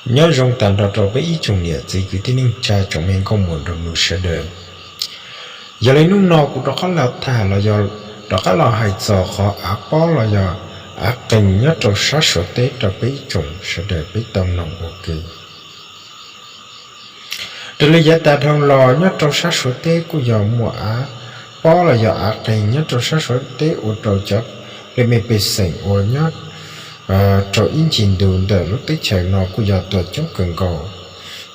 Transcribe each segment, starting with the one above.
Nyob zoo tag nrho rau peb ib tsoom niam txiv kwv tij neej tsa tsoom me nkauj muam nraug nus sawv daws. Yog li hnub no kuv rov qab los tham los yog rov qab los hais txog qhov av pob los yog av qeeg nyob rau sab Suav teb rau peb ib tsoom sawv daws peb tau mloog ua ke. Raws li yav tas dhau los nyob rau sab Suav teb kuj yog muaj av pob los yog av qeeg nyob rau sab Suav teb ua rau cov me pej xeem uas nyob rau ib ncig ntu ntawm lub teb chaws no kuj yog tuag coob kawg nkaus.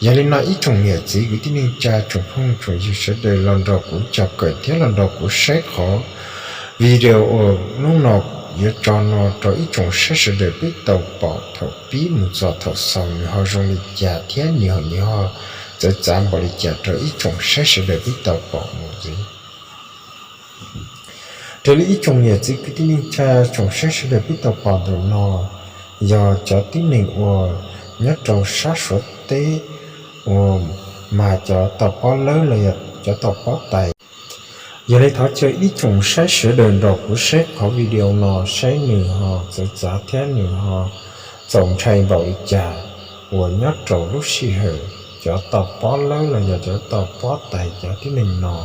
Yog li no ib tsoom niam txiv kwv tij neej tsa tsoom phooj tsoom ywg sawv daws los nrog kuv cog kawm thiab los nrog kuv saib qhov video uas hnub no yuav tso no rau ib tsoom saib sawv daws peb tau pom thaum pib mus txog thaum xaus nws ho zoo li cas thiab nws ho txawv txav npaum li cas rau ib tsoom saib sawv daws peb tau pom mus ntxiv. Raws li ib tsoom niam txiv kwv tij neej tsa tsoom saib sawv daws peb tau pom ntawm no yog cov tib neeg uas nyob rau sab Suav teb uas mag cov toj pob lawb los yog cov toj pob tais. Yog li thov caw ib tsoom saib sawv daws nrog kuv saib qhov video no saib nws ho txawv txav thiab nws ho txaus ntshai npaum li cas uas nyob rau lub sij hawm cov toj pob lawb los yog cov toj pob tais cov tib neeg no.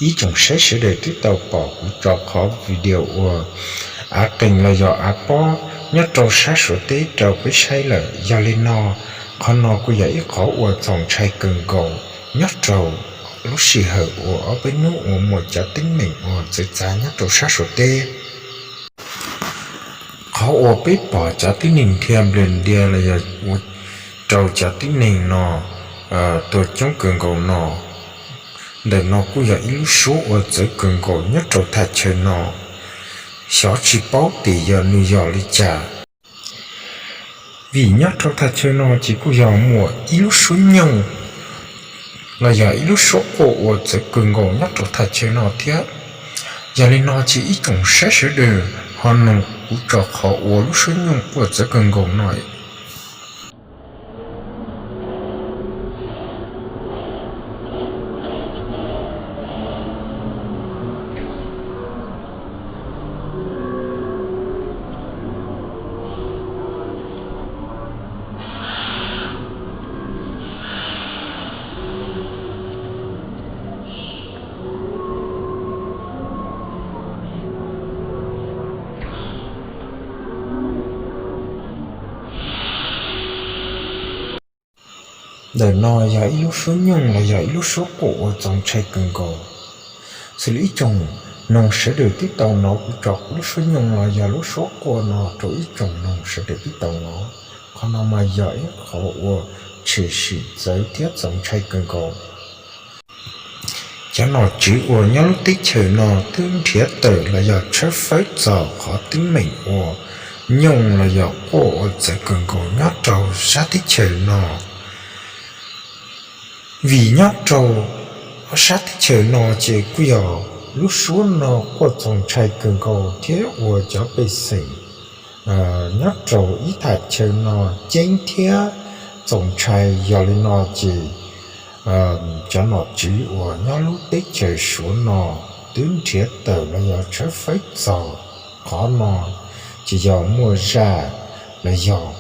Ib tsoom saib sawv daws twb tau pom kuv tso qhov video uas av qeeg los yog av pob nyob rau sab Suav teb rau peb saib lawm. Yog li no, qhov no kuj yog ib qhov uas txaus ntshai kawg nkaus nyob rau lub sij hawm uas ob peb hnub uas muaj cov teeb meem uas txawv txav nyob rau sab Suav teb. Qhov uas peb pom cov tib neeg dhia nplias ntia los yog ua rau cov tib neeg no tuag coob kawg nkaus no, ntawm no kuj yog ib lub suab uas txawv kawg nkaus nyob rau thaj chaw no. Xyov tsis paub tias yog nws yog li cas, vim nyob rau thaj chaw no ces kuj yog muaj ib lub suab nyooj los yog ib lub suab quaj uas txawv kawg nkaus nyob rau thaj chaw no thiab. Yog li no ces ib tsoom saib sawv daws ho noog kuv tso qhov uas lub suab nyooj quaj txawv kawg nkaus no. Ntawm no yog ib lub suab nyooj los yog ib lub suab quaj uas txaus ntshai kawg nkaus. Xws li ib tsoom noog sawv daws twb tau hnov kuv tso lub suab nyooj los yog lub suab quaj no rau ib tsoom noog sawv daws twb tau hnov. Qhov no mas yog ib qhov uas tshwm sim txawv thiab txaus ntshai kawg nkaus. Cov nom tswv uas nyob lub teb chaws no twb nrhiav tawm los yog tshawb fawb txog qhov teeb meem uas nyooj los yog quaj uas txawv kawg nkaus nyob rau sab teb chaws no. Vim nyob rau sab teb chaws no ces kuj yog lub suab no quaj txaus ntshai kawg nkaus thiab ua cov pej xeem nyob rau ib thaj chaw no ceeb thiab txaus ntshai. Yog li no ces cov nom tswv uas nyob lub teb chaws Suav no twb nrhiav tawm los yog tshawb fawb txog qhov no, ces yog muaj zaj los yog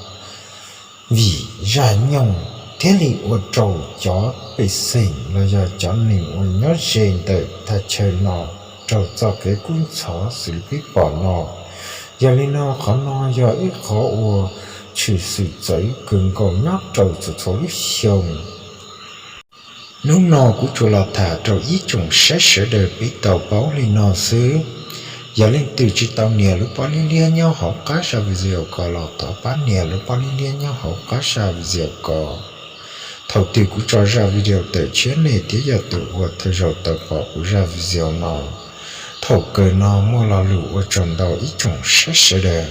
vim zaj nyooj thiaj li ua rau cov pej xeem los yog cov neeg uas nyob ze ntawm thaj chaw no raug txoj kev kub ntxhov xws li peb pom no. Yog li no qhov no yog ib qhov uas tshwm sim txawv kawg nkaus nyob rau txhua txhua lub xyoo. Hnub no kuv tsuas los tham rau ib tsoom saib sawv daws peb tau paub li no xwb. Yog leej twg tsis tau nias lub pob liab liab nyob hauv qab zaj video ko los thov pab nias lub pob liab liab nyob hauv qab zaj video ko. Thaum twg kuv tso zaj video tawm tshiab nej thiaj yog tus uas thawj zaug tau pom kuv zaj video no. Thaum kawg no muaj lo lus ua tsaug ntau ib tsoom saib sawv daws.